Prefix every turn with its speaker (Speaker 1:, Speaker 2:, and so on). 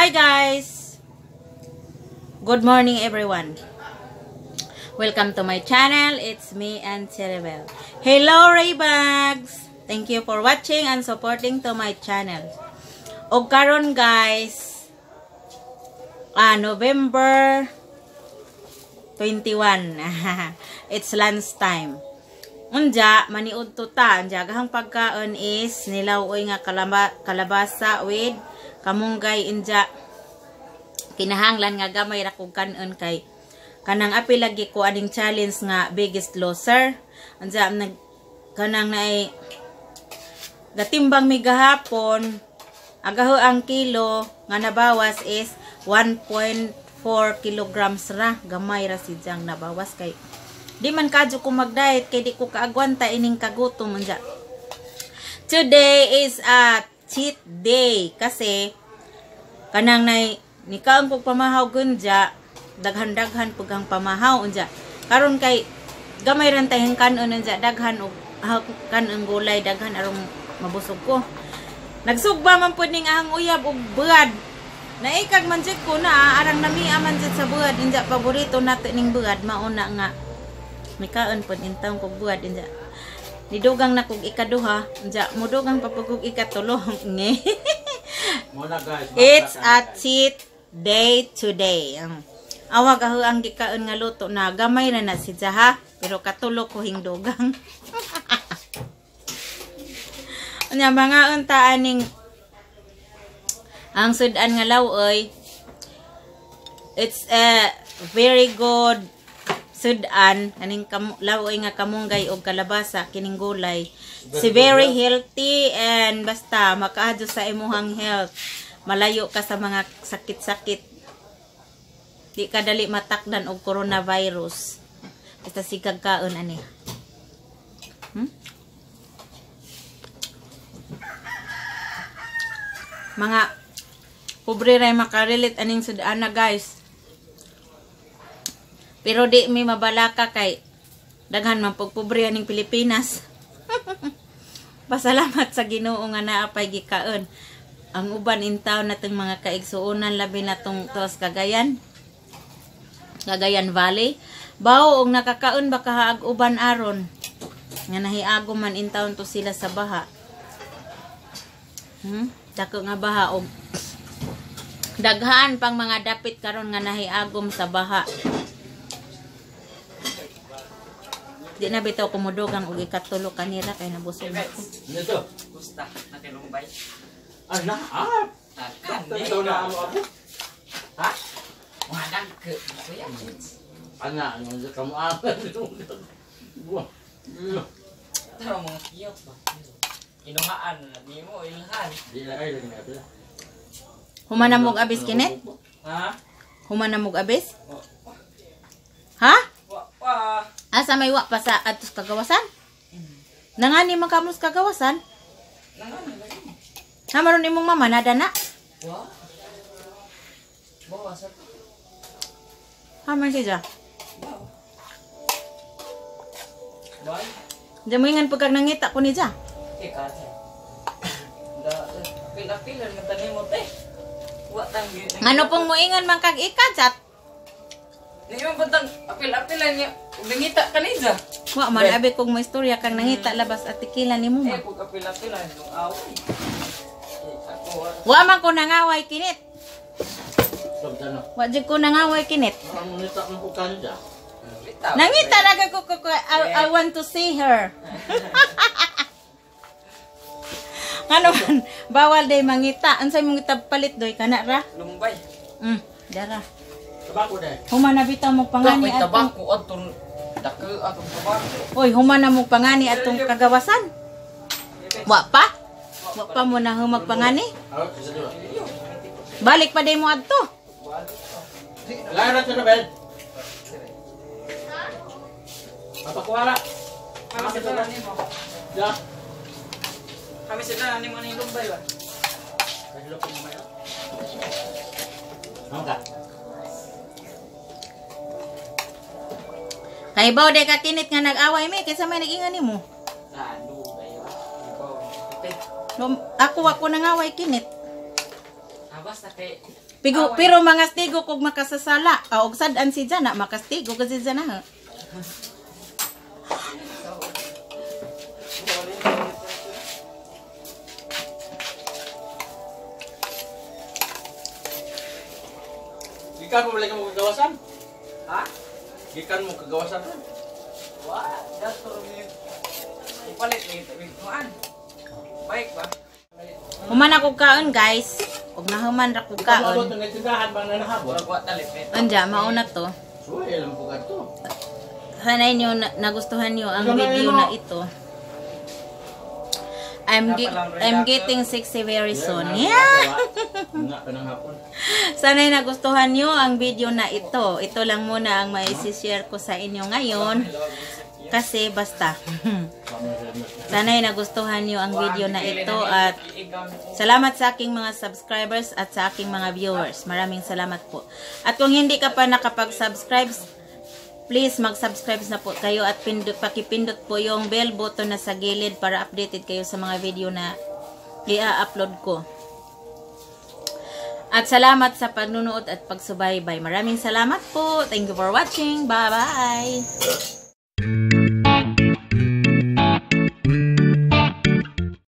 Speaker 1: Hi guys! Good morning everyone. Welcome to my channel. It's me and Cheribel. Hello Raybags! Thank you for watching and supporting to my channel. Og karon guys, November 21. It's lunch time. Unja, maniud to ta. Unja, gahang pagkaon is nilaw-oy nga kalabasa with kamunggay. Unja, kinahanglan nga gamay ra kog kanon kay kanang apil lagi ko aning challenge nga Biggest Loser. Unja, nag kanang naay gatimbang mi gahapon, agaho ang kilo nga nabawas is 1.4 kilograms ra. Gamay ra si Jang nabawas kay di man kadyo ko mag-diet kay di ko kaagwanta ining kagutom. Unja, today is a cheat day kasi kanang nay nikaon kog pamahaw gunja, daghan-daghan pug ang pamahaw. Unja, karon kay gamay ran tayong kanon. Unja, daghan og kanon gulay, daghan arong mabusog ko. Nagsugba man pud ning ahang uyab og buad. Naikag man jud ko na arang namia man jud sa buad. Unja, paborito nato ning buad, mauna nga mikaon pud intawon kog buad. Unja, nidugang na kog ikaduha. Unja, mudugang pa pud kog ikatulo. Nge.
Speaker 2: Muna guys.
Speaker 1: It's a cheat day today. Awag aho ang gikaon nga luto na gamay ra na si Jaha, pero katulo ko hingdugang. Unya mga unta aning ang sudan nga lawoy. It's a very good sudan aning lawoy nga kamunggay og kalabasa kining gulay. It's very healthy and basta makaadyo sa imuhang health. Malayo ka sa mga sakit-sakit. Di ka dali matakdan og coronavirus. Basta sigag kaon ani. Mga pobre ray makarelate aning sudana guys. Pero di mi mabalaka kay daghan man pug pobre aning Pilipinas. Pasalamat sa Ginoo nga naa pay gikaon. Ang uban in town natong mga kaigsuonan, labi na tong tuas Cagayan. Cagayan Valley. Bawo og nakakaon ba kahaag uban aron nga nahiago man in town to sila sa baha. Dako nga baha og daghan pang mga dapit karon nga nahiagom sa baha. Di na bitaw kumudugang og ikatulo kanila kay nabusog ako.
Speaker 2: Nito.
Speaker 3: Gusta na tilumbay.
Speaker 2: Ala, ah. Ito na ano ako.
Speaker 3: Ha? Walang ke. Kuya.
Speaker 2: Ana, ano sa kamuan. Buah.
Speaker 3: Tara mga kiyok ba. Inuhaan nimo ilhan.
Speaker 2: Di la ay lagi na pila.
Speaker 1: Human na mog abis kinet?
Speaker 3: Ha?
Speaker 1: Human na mog abis? Ha?
Speaker 3: Wa pa.
Speaker 1: Asa may wa pa sa atos kagawasan? Nangani man kamos kagawasan?
Speaker 3: Nangani lagi.
Speaker 1: Ha, maron imong mama nada na?
Speaker 3: Wa. Bawa sa.
Speaker 1: Ha man siya.
Speaker 3: Wa.
Speaker 1: Diyan mo ingan pagkag nangita ko ni ja.
Speaker 3: Ika. Da pila-pila man tani mo te. Wa tang.
Speaker 1: Ano pong moingan man kag ika chat?
Speaker 3: Di man patang apil-apilan niya. Nangita ka ni ja.
Speaker 1: Wa man abi kog mo istorya kang nangita labas at tikila ni mo ma.
Speaker 3: Eh kung apil-apilan nung away. Ako
Speaker 1: Wa man ko nangaway kinit.
Speaker 2: Sabta na.
Speaker 1: Wa jud ko nangaway kinit.
Speaker 2: Ang nita mo ko kanja.
Speaker 1: Nangita ra ko ko I want to see her. Ano man bawal day mangita. Unsay mong palit doy kana ra?
Speaker 3: Lumbay.
Speaker 1: Dara.
Speaker 2: Tabako day.
Speaker 1: Human na bitaw mo pangani
Speaker 3: atong
Speaker 1: atong
Speaker 3: tabako atong dako atong tabako.
Speaker 1: Oy, human na mo pangani atong kagawasan. Wa pa? Wa pa mo na humag pangani? Balik pa day mo adto.
Speaker 2: Lara sa bed. Mapakuha ra.
Speaker 3: Kami sila nimo.
Speaker 2: Ya.
Speaker 3: Kami sila nimo ning lumbay ba.
Speaker 2: Kahilo ko mamaya. Ano ka?
Speaker 1: Kay baw day ka kinit nga nag-away mi kaysa may nag-ingan nimo.
Speaker 3: Lalo kayo.
Speaker 1: Ako nangaway kinit.
Speaker 3: Ah, basta kay
Speaker 1: Pigo, pero mangastigo kog makasasala. Ah, og sad-an si Jana, makastigo kasi Jana.
Speaker 2: Gikan mo balik mo kagawasan?
Speaker 3: Ha?
Speaker 2: Gikan mo kagawasan ron.
Speaker 3: Wa, dato mi. Ipalit ni kuan. Bike ba?
Speaker 1: Human ako kaon, guys. Og nahuman ra ko
Speaker 2: Gikan mo
Speaker 1: kaon.
Speaker 2: abot ng tindahan ba na nahabot?
Speaker 3: Murag wa talit nito.
Speaker 1: Anja, mauna to.
Speaker 2: Suway alam ko kadto.
Speaker 1: Sana inyo nagustuhan niyo ang video na ito. I'm getting 60 very soon. Yeah.
Speaker 2: Nga pa ng hapon.
Speaker 1: Sana'y nagustuhan nyo ang video na ito. Ito lang muna ang mai-share ko sa inyo ngayon. Kasi basta. Sana'y nagustuhan nyo ang video na ito at salamat sa aking mga subscribers at sa aking mga viewers. Maraming salamat po. At kung hindi ka pa nakapag-subscribe, please mag-subscribe na po kayo at pakipindot po yung bell button na sa gilid para updated kayo sa mga video na i-upload ko. At salamat sa pagnunood at pagsubaybay. Maraming salamat po. Thank you for watching. Bye-bye.